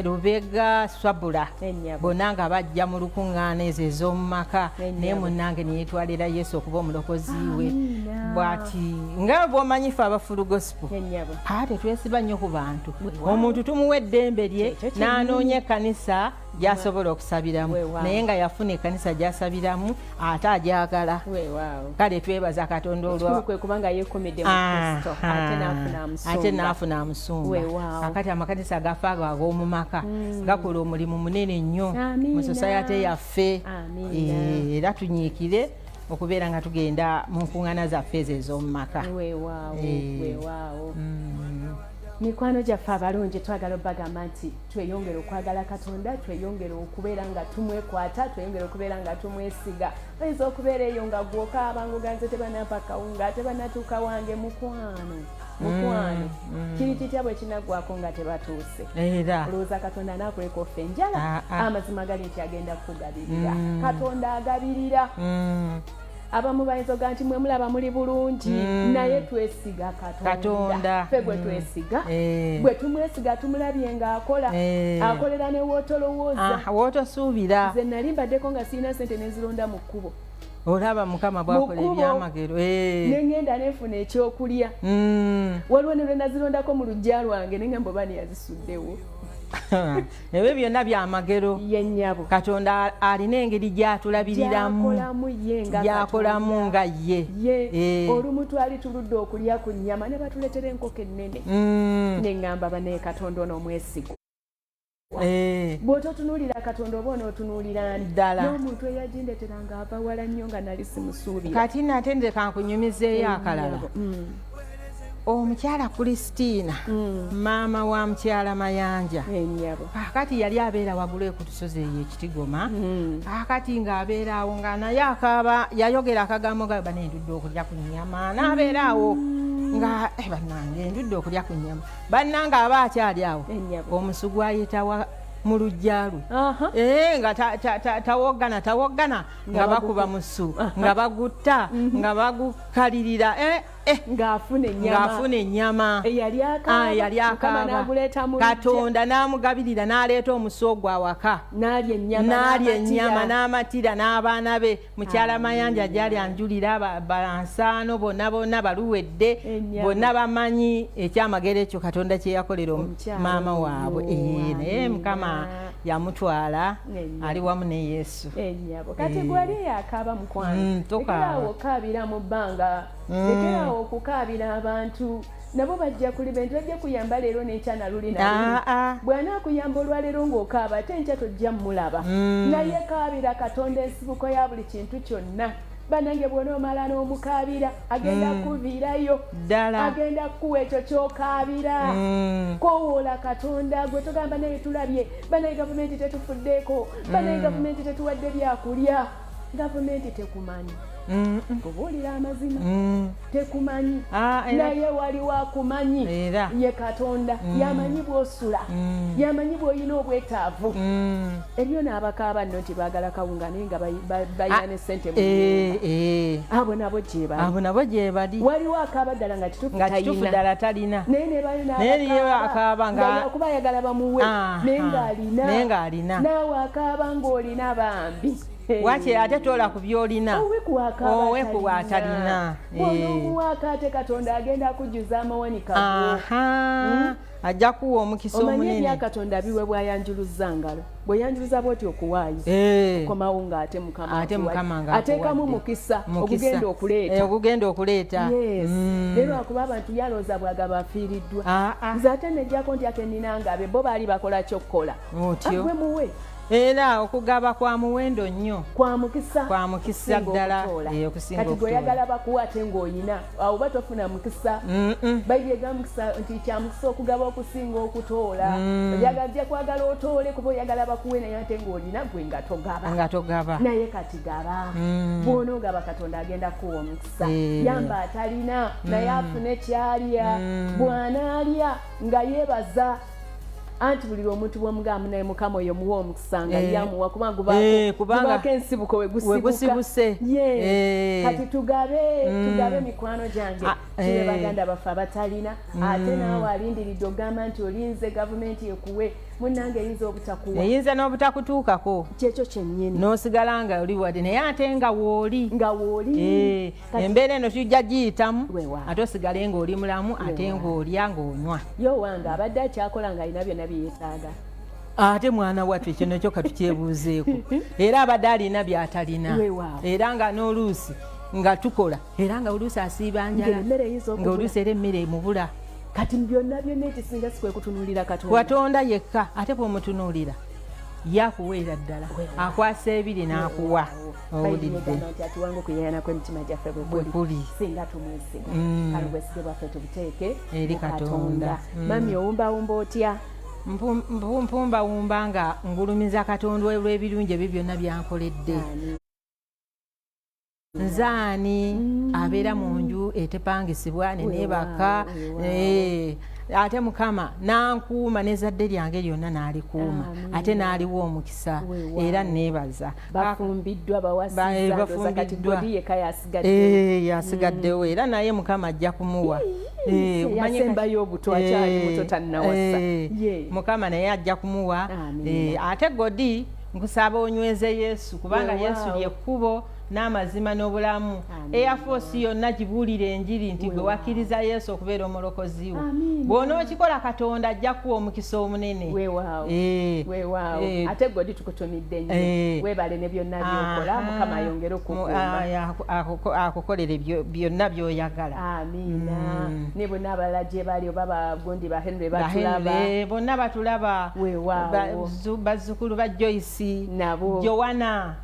Lubega, Swabula. Ennyabo. Bonna nga bajja mu lukuŋŋaana ezo ez'omu maka. Ennyabo. Naye munnange neyetwalira Yesu okuba omulokozi we. Amiina. Bwati nga bw'omanyi ffe aba Full Gospel, Ennyabo. ate twesiba nnyo ku bantu. Omuntu tumuwa eddembe lye Kyekyo kyennyini. n'anoonya ekkanisa gy'asobola okusabiramu. Weewaawo. Naye nga yafuna ekkanisa gy'asabiramu ate agyagala. Weewaawo. Kale twebaza Katonda Ekikulu olwa kwe kubanga yeekomedde mu Kristo, ate n'afuna amusumba. Ate n'afuna amusumba. Weewaawo. Akati amakanisa gafe ago ag'omu maka gakola omulimu munene nnyo Amiina. mu society yaffe. Amiina. Era tunyiikire okubeera nga tugenda mu nkuŋŋaana zaffe ezo ez'omu maka. Weewaawo. Weewaawo. Mikwano gyaffe abalungi, twagala obagamba nti tweyongere okwagala Katonda, tweyongere okubeera nga tumwekwata, tweyongere okubeera nga tumwesiga. Oyinza okubeera eyo nga gwokaaba ngoganze, tebanampa kawunga, tebanatuuka wange. Mukwano, mukwano, kiri kitya bwe kinaggwako nga tebatuuse? Era Olowooza Katonda anaakuleka offe enjala? Ah, ah. Amazima gali nti agenda kukugabirira. Katonda agabirira. Abamu bayinza oga nti mwe mulaba muli bulungi, naye twesiga Katonda. Katonda. Ffe gwe twesiga, bwe tumwesiga, tumulabye ng'akola. Akolera ne wootolowooza. Ah, wootosuubira. Nze nali mbaddeko nga sirina sente, nenzilonda mu kkubo. Olaba Mukama bwakola Mu kkubo. ebyamagero. Neŋŋenda nenfuna ekyokulya. Waliwo ne lwe nazirondako mu luggya lwange, neŋŋamba oba neyazisuddewo. Ebyo byonna byamagero. Ye nnyabo. Katonda alina engeri gyatulabiriramu. Gyakolamu ye nga Gyakolamu Katonda. nga ye. Ye olumu twali tuludde okulya ku nnyama, ne batuleetera enkoko ennene, neŋŋamba banaye Katonda ono omwesigwa. Bw'ototunuulira Katonda, oba onootunuulira ani? Ddala. N'omuntu eyagindetera ng'ava wala nnyo, nga nali simusuubira. Kati nate nze kankunyumizeeyo akalala. Omukyala Kristiina, maama wa mukyala Mayanja, Ennyabo. Kaakati yali abeera waggulu eyo ku lusozi eyo Ekitigoma. Kaakati ng'abeera awo nga naye akaaba, yayogera akagambo nga, bana endudde okulya ku nnyama, n'abeera awo nga, "Eh, bannange, endudde okulya ku nnyama." Bannange, aba akyali awo, Ennyabo. omusu gwayitawa mu luggya lwe. Nga tawoggana, tawoggana, nga bakuba musu, nga bagutta, nga bagukalirira. Eh, Ng'afuna ennyama. Ng'afuna ennyama. Eyali akaaba, Ah, eyali Mukama akaaba. n'aguleeta mu luggya. Katonda n'amugabirira n'aleeta omusi ogwo awaka. N'alya ennyama. N'alya N'amatira. ennyama n'amatira n'abaana be. Mukyala Mayanja gyali anjulira, balansaano bonna bonna baluwedde. Ennyama. Bonna bamanyi ekyamagero ekyo Katonda kye yakolera Omukyala maama oyo, waabwe. Eh, naye amiina. Mukama yamutwala, Ennyama. ali wamu ne Yesu. Ennyabo, kati gwali eyakaaba, mukwano, Tokaaba. lekeraawo okukaabira mu bbanga, lekeraawo okukaabira abantu. Nabo bajja kuliba nti bajja kuyamba leero n'enkya naluli naluli. Ah, ah. Bw'anaakuyamba olwaleero ng'okaaba, ate enkya tojja mmulaba. Naye kaabira Katonda, ensibuko ya buli kintu kyonna. Bannange, bw'onoomala n'omukaabira, agenda kuviirayo. Ddala. Agenda kukuwa ekyo ky'okaabira. Kowoola Katonda. Gwe togamba, naye tulabye banaye gavumenti tetufuddeeko, banaye gavumenti tetuwadde byakulya. Gavumenti tekumanyi. Kubuulira amazima, tekumanyi. Ah, Naye waliwo akumanyi. Era. Ye Katonda. Yamanyi bw'osula, yamanyi bw'olina obwetaavu. Eriyo n'abakaaba nno nti baagala kawunga, naye nga balina ne ssente mu Eh, nnyumba. eh. Abo nabo gye bali. Abo nabo gye bali. Waliwo akaaba ddala nga kituufu Nga kituufu talina. ddala talina. Naye nebayo. Naye niyo akaaba Kuba ayagala bamuwe, naye ng'alina. Naye ng'alina. Naawe akaaba ng'olina, bambi. Waki ate toola ku by'olina? Owekuwakaaba. Owekuwa atalina. Bw'onoomuwaako, ate Katonda agenda kujjuza amawanika go. Aha, ajja kuwa omukisa Omanyi, omunene. ebya Katonda biwe bwayanjuluza ngalo. Bweyanjuluza bwoti okuwaayo, komawo ng'ate Mukama Ate akuwadde. Mukama nga Ateekamu akuwadde. mukisa Mukisa. ogugenda Eh, okuleeta. ogugenda okuleeta. Yes. Naye lwakuba abantu yalowooza bwagaba afiiriddwa. Ah, ah. Nze ate nejjako nti ate nninangabe bo baali bakola kyokkola. Otyo. Gwe muwe. Era okugaba kwa muwendo nnyo. Kwa mukisa. Kwa mukisa okusinga ddala, okutoola. eh, okusinga Kati okutoola. gweoyagala bakuwa ate ng'oyina, awo oba tofuna mukisa. Bayibuli egamba mukisa nti kya mukisa okugaba okusinga okutoola. Oyagala ojja kwagala otoole kuba oyagala bakuwe, naye ate ng'olina gwe nga togaba. Nga togaba. Naye kati gaba. Bw'onoogaba, Katonda agenda kuwa omukisa. Yamba atalina naye afune kyalya. Bw'anaalya nga yeebaza, anti buli lwomuntu bwomugamba, naye Mukama oyo muwa omukisa, nga yamuwa, kubanga Kubanga gubaako ensibuko we wegusibuse. Yes. Kati tugabe, tugabe, mikwano gyange. Ah, Tube baganda baffe abatalina. Ate naawe alindiridde ogamba nti olinze gavumenti ekuwe, munnange eyinza obutakuwa. Eyinza n'obutakutuukako. Kyekyo kyennyini. N'osigala nga oli wadde, naye ate nga wooli. Nga wooli. Embeera eno tujja giyitamu. Weewaawo. Ate osigale ng'oli mulamu, ate Weewaawo. ng'olya ng'onywa. Ye owange abadde akyakola ng'alina byonna byeyeetaaga. Ate mwana wattu, ekyo nekyo katukyebuuzeeko. Era abadde alina by'atalina. Weewaawo. Era nga n'oluusi nga tukola, era nga oluusi asiiba njala. Ng'emmere eyinza okubula. Ng'oluusi era emmere emubula. Kati byonna byonna ekisinga si kwe kutunuulira Katonda? Katonda yekka. Ate bw'omutunuulira, yakuweera ddala, akwasa ebiri n'akuwa. Bayibuli Owulidde? egamba nti atuwanga okuyayana kw'emitima gyaffe bwe Bwe kuli kuli. singa tumwesiga. Kale obwesige bwaffe tubuteeke Eri mu Katonda. Mami, owumbawumba otya? Mpumbawumba nga ngulumiza Katonda olw'ebirungi ebyo byonna byankoledde. Nze ani abeera mu nju etepangisibwa neneebaka? Weewaawo. Ate Mukama nankuuma n'ezzadde lyange lyonna n'alikuuma, ate n'aliwa omukisa. Era neebaza. Bafumbiddwa, bawasizza, ndowooza kati Bafumbiddwa. Godi yekka yasigadde. Eh, yasigaddewo, era naye Mukama ajja kumuwa. Omanyi Yasembayo obuto, akyali muto, tannawasa. Ye. Mukama naye ajja kumuwa. Amiina. Ate Godi, nkusaba onyweze Yesu, kubanga Weewaawo. Yesu lyekkubo n'amazima n'obulamu. Amiina. Air Force yonna gibuulire enjiri nti gwe wakkiriza Yesu okubeera omulokozi wo. Amiina. Bw'onookikola, Katonda ajja kuwa omukisa omunene. Weewaawo. Weewaawo. Ate Godi, tukutumidde nnyo. Weebale ne byonna byokola. Mukama ayongere okukuuma. Akukolere byonna by'oyagala. Amiina. Ne bonna abalala gye bali, oba bagundi ba Henry batulaba. Bahenry bonna batulaba. Weewaawo. Bazzukulu ba Joyce. Nabo. Jowana,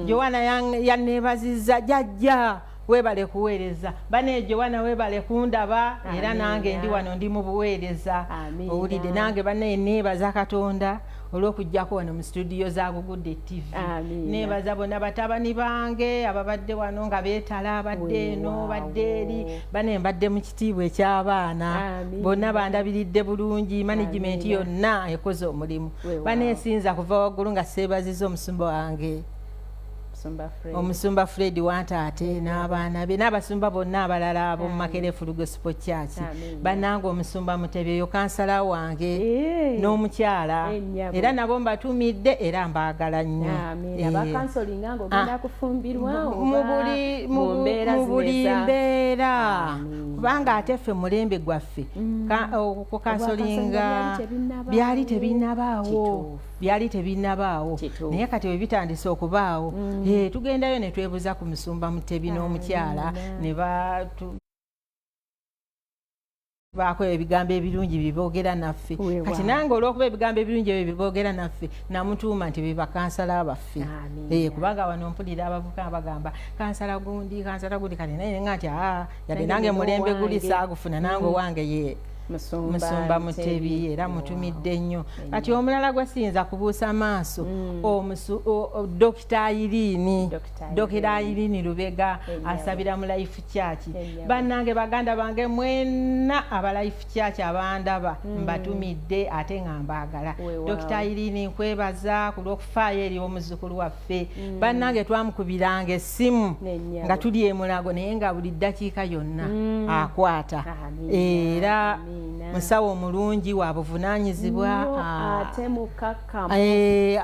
Jowana yanneebazizza, jajja weebale kuweereza. Bane Jowana, weebale kundaba era. Amiina. Nange ndi wano, ndi mu buweereza. Amiina. Owulidde? Nange bannaye neebaza Katonda olw'okujjako wano mu studio za Gugudde TV. Amiina. Neebaza bonna batabani bange ababadde wano nga beetala, badde eno, badde eri. Bane mbadde mu kitiibwa eky'abaana. Amiina. Bonna bandabiridde bulungi, management Amiina. yonna ekoze omulimu. Weewaawo. Baneesinza kuva waggulu nga seebaziza omusumba wange. Musumba Fred. Omusumba Fred Wantaate n'abaana be n'abasumba bonna abalala ab'omu Makerere Full Gospel Church. Amiina. Bannange, omusumba Mutebi eyo kansala wange Eh. n'omukyala, Ennyabo. era nabo mbatumidde era mbaagala nnyo. Amiina. Eh. Bakansolinga ng'ogenda Ah. kufumbirwa Mu oba buli mu mbeera mu zino buli mbeera, Amiina. kubanga ate ffe mulembe gwaffe okukansolinga Obwakansolinga byali byali tebinnabaawo. tebinnabaawo. Kituufu. Byali tebinnabaawo. Kituufu. Naye kati bwe bitandise okubaawo, tugendayo ne twebuuza ku musumba Mutebi n'omukyala ne batu baako ebigambo ebirungi biboogera naffe. Weewaawo. Kati nange olw'okuba ebigambo ebirungi ebyo biboogera naffe, namutuuma nti be bakansala baffe. Amiina. Kubanga wano mpulira abavuka bagamba kansala gundi, kansala gundi, kati naye nga nti aa, yadde Nange nange nina mulembe guli owange. saagufuna, nange owange ye Musumba Musumba Mutebi, era mutumidde nnyo. Kati omulala gwe siyinza kubuusa maaso, Dokita Irini. Dr. Dokita Irini Lubega, Ennyabo. asabira mu Life Church. Ennyabo. Bannange, baganda bange mwenna aba Life Church abandaba, mbatumidde ate nga mbaagala. Weewaawo. Dokita Irini, nkwebaza ku lw'okufaayo eri omuzzukulu waffe. Bannange, twamukubiranga essimu Nennyabo. nga tuli emulago, naye nga buli ddakiika yonna akwata. Amiina, Era amiina. musawo omulungi wa buvunaanyizibwa, Nnyo, ate mukakkamu.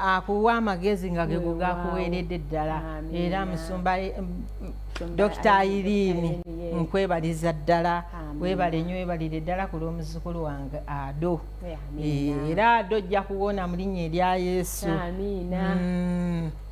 Akuwa amagezi nga gego Weewaawo. gakuweeredde ddala. Amiina. Era musumba Musumba Dokita Irene, Irene, Irene, ye. nkwebaliza ddala. Amiina. Weebale nnyo, weebalire ddala ku lw'omuzzukulu wange Ado. Amiina. Era Ado ojja kuwona mu linnya erya Yesu. Amiina.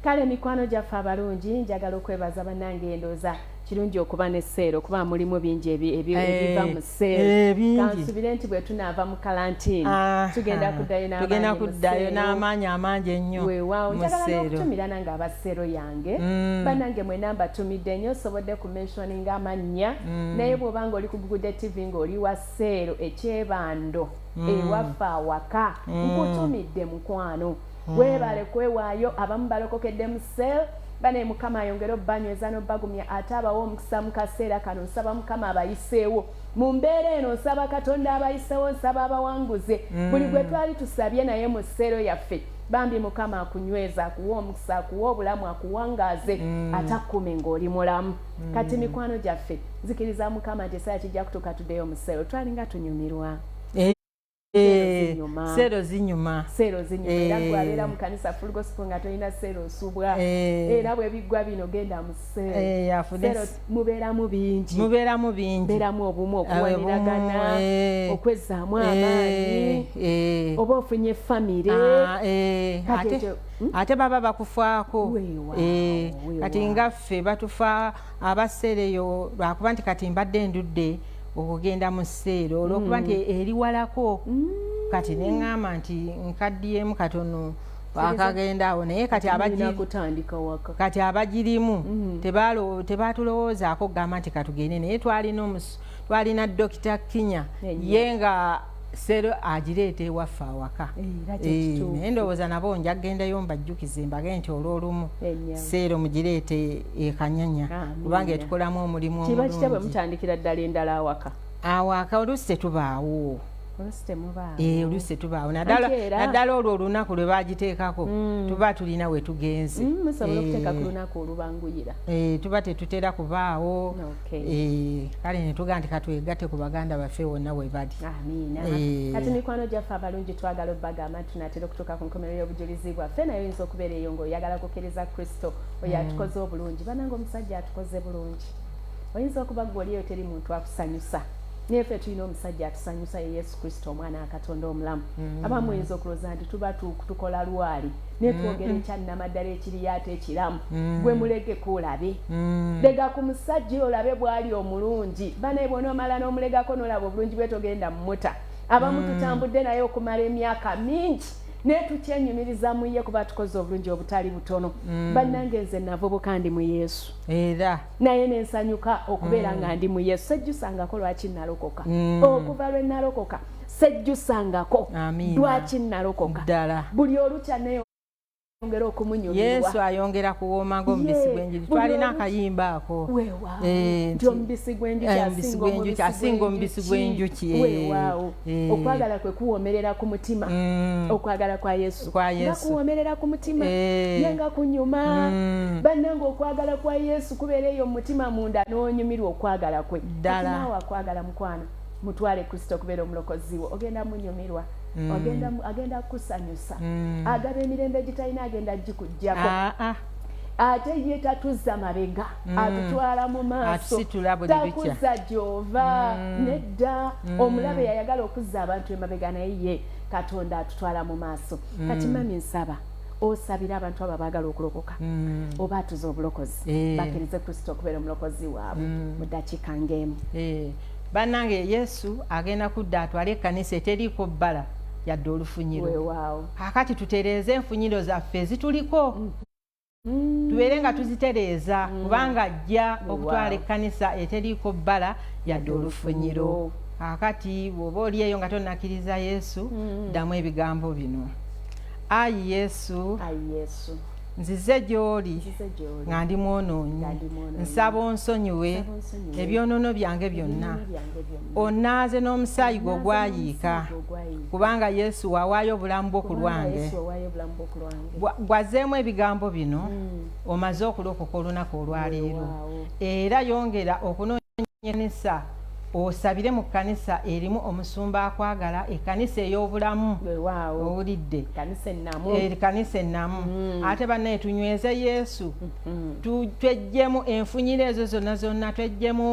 Kale mikwano gyaffe abalungi, njagala okwebaza bannange. Endooza kirungi okuba ne seero, kuba mulimu bingi ebiva mu seero. Bingi. Kansubire nti bwe tunaava mu kalantiini tugenda kuddayo n'amaanyi Tugenda mu kuddayo seero. n'amaanyi amangi ennyo Weewaawo. mu Njagala seero. n'okutumira nange abaseero yange. Bannange mwena mbatumidde nnyo. Osobodde ku mentioninga amannya, naye bw'oba nga oli ku Gugudde TV ng'oli wa seero ekyebando ewaffe awaka, nkutumidde mukwano, weebale kwewaayo. Abamu balokokedde mu seero bane. Mukama ayongere obbanyweza n'obbagumya, ate abawe omukisa mu kaseera kano. Nsaba Mukama abayiseewo mu mbeera eno, nsaba Katonda abayiseewo, nsaba abawanguze. Buli gwe twali tusabye naye mu sseero yaffe, bambi Mukama akunyweza, akuwa omukisa, akuwa obulamu, akuwangaaze, ate akkume ng'oli mulamu. Kati mikwano gyaffe, nzikiriza Mukama nti esaaya kijja kutuuka tuddeyo mu sseero. Twalinga tunyumirwa. Seero zinyuma. Seero zinyuma. Seero zinyuma, era gwe abeera mu kanisa Full Gospel nga tolina seero osubwa. Era bwe biggwa bino, genda mu seero. Afune Seero mubeeramu bingi. Mubeeramu bingi. Mbeeramu obumu, okuwaniragana, Obumu, okwezzaamu amaanyi, oba ofunye famire. Ah, Kati ate, ate baba bakufaako. Weewaawo, weewaawo. Kati nga ffe batufa abaseereyo, lwakuba nti kati mbadde ndudde okugenda mu sseero olwokuba nti eri walako. Kati neŋŋamba nti nkaddiyemu katono akagenda awo, naye kati Tulina kutandika waka. Kati abagirimu tebatulowoozaako kugamba nti katugende, naye twalina twalina Dokita Kinya, Enyo. ye nga sero agireeta ewaffe awaka. Era kyekituufu. Naye ndowooza nabo nja kugendayo mbajjukize, mbage nti olw'olumu Ennyama. seero mugireete ekanyanya, Amiina. kubanga etukolamu omulimu Kiba kitya bwe omulungi. mutandikira ddala endala awaka? Awaka oluusi tetubaawo. Oluusi temubaawo. Oluusi tetubaawo, naddala Anti era- naddala olwo olunaku lwe bagiteekako tuba tulina we tugenze. Musobola okuteeka ku lunaku olubanguyira. Tuba tetutera kubaawo. Okay. Kale netugaa nti katwegatte ku baganda baffe wonna we bali. Amiina. Kati mikwano gyaffe abalungi, twagala obbagamba nti tunatera okutuuka ku nkomerero y'obujulizi bwaffe, naye oyinza okubeera eyo ng'oyagala kukkiriza Kristo oyo atukoze obulungi. Banange, omusajja atukoze bulungi. Oyinza okuba gwe oli eyo teri muntu akusanyusa, naye ffe tulina omusajja atusanyusa, ye Yesu Kristo, omwana wa Katonda omulamu. Abamu oyinza okulowooza nti tuba tukola lwali, naye twogera ekyannamaddala ekiriyo ate ekiramu. Gwe mulegeko olabe, lega ku musajja olabe bw'ali omulungi. Banaye bw'onoomala n'omulegako n'olaba obulungi bwe, togenda mmuta. Abamu tutambudde naye okumala emyaka mingi, naye tukyenyumiriza mu ye kuba tukoze obulungi obutali butono. Bannange, nze navubuka ndi mu Yesu, Era naye nensanyuka okubeera nga ndi mu Yesu. Sejjusangako lwaki nalokoka. Okuva lwe nalokoka sejjusangako Amiina. lwaki nalokoka. Ddala. Buli olukya neyo. Ayongera okumunyumirwa. Yesu ayongera kuwooma ng'omubisi Ye, gw'enjuki. buli Twalina akayimba ako. Weewaawo. Eh, nti omubisi gw'enjuki omubisi gw'enjuki asinga omubisi gw'enjuki, Weewaawo. Eh. Okwagala kwe kuwoomerera ku mutima. Okwagala kwa Yesu Kwa nga Yesu. kuwoomerera ku mutima. Ye nga kunyuma. Bannange, okwagala kwa Yesu kubeera eyo mu mutima munda, n'onyumirwa okwagala kwe. Ddala. Kati naawe akwagala, mukwano, mutwale Kristo okubeera omulokozi wo, ogenda munyumirwa. Agenda kukusanyusa, agaba emirembe egitalina, agenda gikugjako. Ah, ah. Ate ye tatuzza mabega, atutwala mu maaso. Atusitula buli lukya. Takuzza gy'ova, nedda. Omulabe yayagala okuzza abantu emabega, naye ye Katonda atutwala mu maaso. Kati mami, nsaba osabire abantu abo abaagala okulokoka oba atuza obulokozi, bakkirize Kristo okubeera omulokozi waabwe, mu ddakiika ng'emu. Eh, bannange, Yesu agenda kudda atwale ekkanisa eteriiko bbala yadde olufunyiro. Weewaawo. Kaakati tutereeze enfunyiro zaffe ezituliko, tubeere nga tuzitereeza, kubanga ajja okutwala ekkanisa eteriiko bbala yadde olufunyiro. Kaakati bw'oba oli eyo nga tonnakkiriza Yesu, ddamu ebigambo bino: Ayi Yesu, Ayi Yesu, nzize gy'oli nzize gy'oli nga ndi mwonoonyi. Nga ndi mwonoonyi. Nsaba onsonyiwe Nsaba onsonyiwe ebyonoono byange byonna. Ebyonoono byange byonna. Onnaaze n'omusaayi gwo Onnaaze ogwayiika, n'omusaayi gwo ogwayiika. Kubanga Yesu wawaayo obulamu bwo ku Kubanga lwange. Yesu wawaayo obulamu bwo ku lwange. Gwazzeemu ebigambo bino, omaze okulokoka olunaku olwaleero. Weewaawo. Era yongera okunoonya ekkanisa, osabire mu kkanisa erimu omusumba akwagala, ekkanisa ey'obulamu. Weewaawo. Owulidde? Kanisa ennamu. Ekkanisa ennamu. Ate bannaye, tunyweze Yesu. Tweggyemu enfunyiro ezo zonna zonna, tweggyemu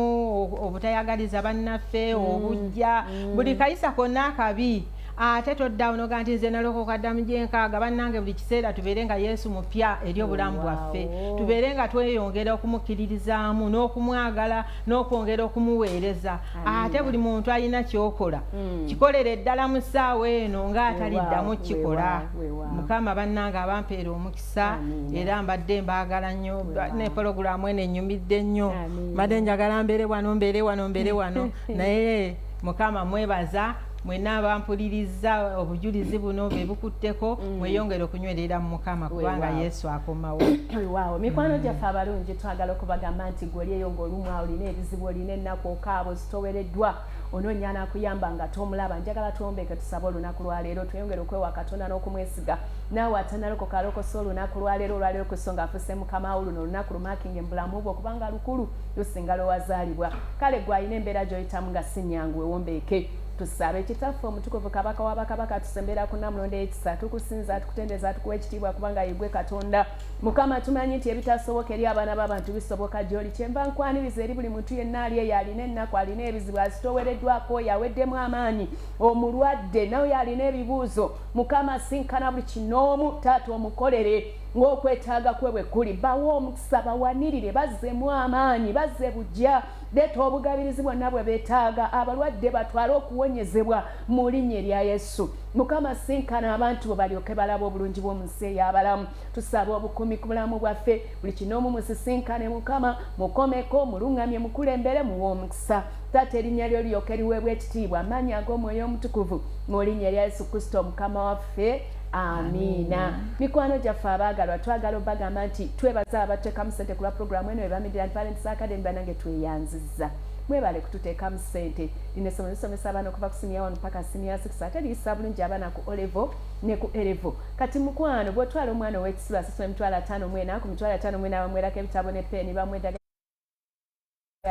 obutayagaliza bannaffe, obujja, buli kayisa konna akabi. Ate toddawo noga nti nze nalokoka dda mu gyenkaaga. Bannange, buli kiseera tubeere nga Yesu mupya eri obulamu bwaffe. Tubeere nga tweyongera okumukkiririzaamu n'okumwagala n'okwongera okumuweereza. Ate buli muntu alina kyokola, kikolere ddala mu ssaawa eno ng'ataliddamu kikola. Weewaawo, weewaawo. Mukama bannange abampeera omukisa. Amiina. Era mbadde mbaagala nnyo ne pologulaamu eno enyumidde nnyo. Amiina. Mbadde njagala mbeere wano, mbeere wano, mbeere wano, naye Mukama mwebaza mwenna abampuliriza. Obujulizi buno bwe bukutteko, mweyongere okunywerera mu Mukama, kubanga Yesu akomawo. Weewaawo. Mikwano gyaffe abalungi, twagala okubagamba nti gwe oli eyo ng'olumwa, olina ebizibu, olina ennaku, okaaba, ozitowereddwa, onoonya anakuyamba nga tomulaba, njagala twombeke tusabe olunaku lwaleero, tweyongere okwewa Katonda n'okumwesiga. Naawe atanalokoka, alokosa olunaku lwaleero. Olwaleero Kristo ng'afuuse Mukama wo, luno olunaku lumakinga mu bulamu bwo, kubanga lukulu, lusinga lwewazaalibwa. Kale gwe alina embeera gy'oyitamu nga si nyangu, wewombeeke tusabe. Kitaffe omutukuvu, Kabaka w'abakabaka, tusembera ku namulondo ey'ekisa, tukusinza, tukutendereza, tukuwa ekitiibwa, kubanga yegwe Katonda. Mukama, tumanyi nti ebitasoboka eri abaana b'abantu bisoboka gy'oli. Kyenva nkwaniriza eri buli muntu yenna ali eyo alina ennaku, alina ebizibu, azitowereddwako, oyo aweddemu amaanyi, omulwadde, nawe alina ebibuuzo. Mukama, sinkana buli kinoomu. Taata, omukolere ng'okwetaaga kwe bwe kuli. Bawe omukisa, bawanirire, bazzemu amaanyi, bazze bujja, leeta obugabirizi bwonna bwe beetaaga. Abalwadde batwale okuwonyezebwa mu linnya erya Yesu. Mukama, sinkana abantu bwe balyoke balaba obulungi bw'omu nsi ey'abalamu. Tusaba obukuumi ku bulamu bwaffe. Buli kinoomu musisinkane Mukama, mukomeko, muluŋŋamye, mukulembere, muwe omukisa. Taata, erinnya lyo lyoke liweebwa ekitiibwa, amaanyi ag'Omwoyo Omutukuvu, mu linnya erya Yesu Kristo Omukama waffe, amiina. Mikwano gyaffe abaagalwa, twagala obagamba nti twebaza abateekamu sente ku lwa puroguramu eno eba Midland Parents Academy. Banange, tweyanzizza, mwebale kututeekamu sente. Lino essomero lisomesa abaana okuva ku siniya 1 paka siniya 6, ate liyisa bulungi abaana ku O level ne ku A level. Kati mukwano, bw'otwala omwana ow'ekisiba, asasula 54,000. Ku 54,000 bamwerako ebitabo ne peeni, bamuwa eddagala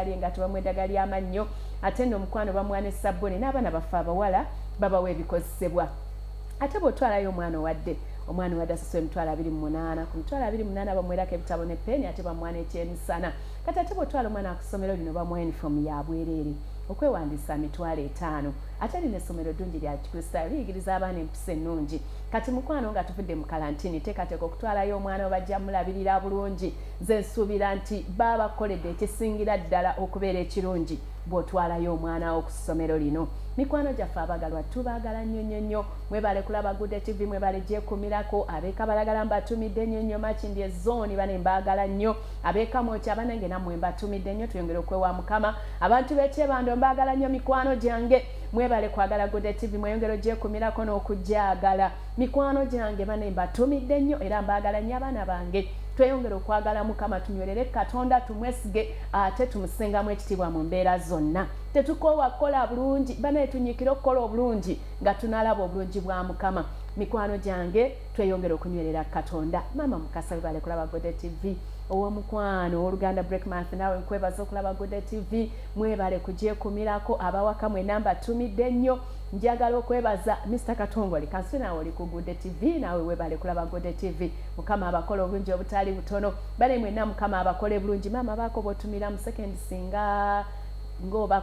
ly'engato, bamuwa eddagala ly'amannyo, ate nno omukwano bamuwa ne sabbuni. N'abaana baffe abawala babawa ebikozesebwa. Ate bw'otwalayo omwana owadde, omwana owadde asasula 28,000. Ku 28,000 bamuwerako ebitabo ne peeni, ate bamuwa n'ekyemisana. Kati ate bw'otwala omwana ku ssomero lino, bamuwa uniform ya bwereere. Okwewandiisa 50,000. Ate lino essomero ddungi lya Kikristaayo, liyigiriza abaana empisa ennungi. Kati mukwano, nga tuvudde mu kalantini, teekateeka okutwalayo omwana, bajja mulabirira bulungi. Nze nsuubira nti baabakoledde ekisingira ddala okubeera ekirungi bw'otwalayo omwana wo ku ssomero lino. Mikwano gyaffe abagalwa, tubaagala nnyo nnyo nnyo. Mwebale kulaba Good TV, mwebale gyekumirako. Ab'ekabalagala mbatumidde nnyo nnyo, Makindi ezooni bane mbaagala nnyo, ab'ekamwokya abanange nammwe mbatumidde nnyo. Tuyongere okwewa Mukama. Abantu b'ekyebando mbaagala nnyo, mikwano gyange. Mwebale kwagala Good TV, mweyongere ogyekumirako n'okugyagala. Mikwano gyange bane mbatumidde nnyo era mbaagala nnyo abaana bange. Tweyongere okwagala Mukama, tunywerere Katonda, tumwesige ate tumusengamu ekitiibwa mu mbeera zonna. Tetukoowa kukola bulungi banaye, tunyiikire okukola obulungi nga tunalaba obulungi bwa Mukama. Mikwano gyange, tweyongere okunywerera Katonda. Maama Mukasa, webale kulaba Good TV. Ow'omukwano owooluganda Breakmath, naawe nkwebaza okulaba Good TV. Mwebale kugyekumirako. Abawaka mwenna mbatumidde nnyo. Njagala okwebaza Mr Katongole Kansi, naawe oli ku Good TV, naawe webale kulaba Good TV. Mukama abakola obulungi obutali butono. Bale mwenna Mukama abakole bulungi. Maama, baako botumira mu second singa ng'oba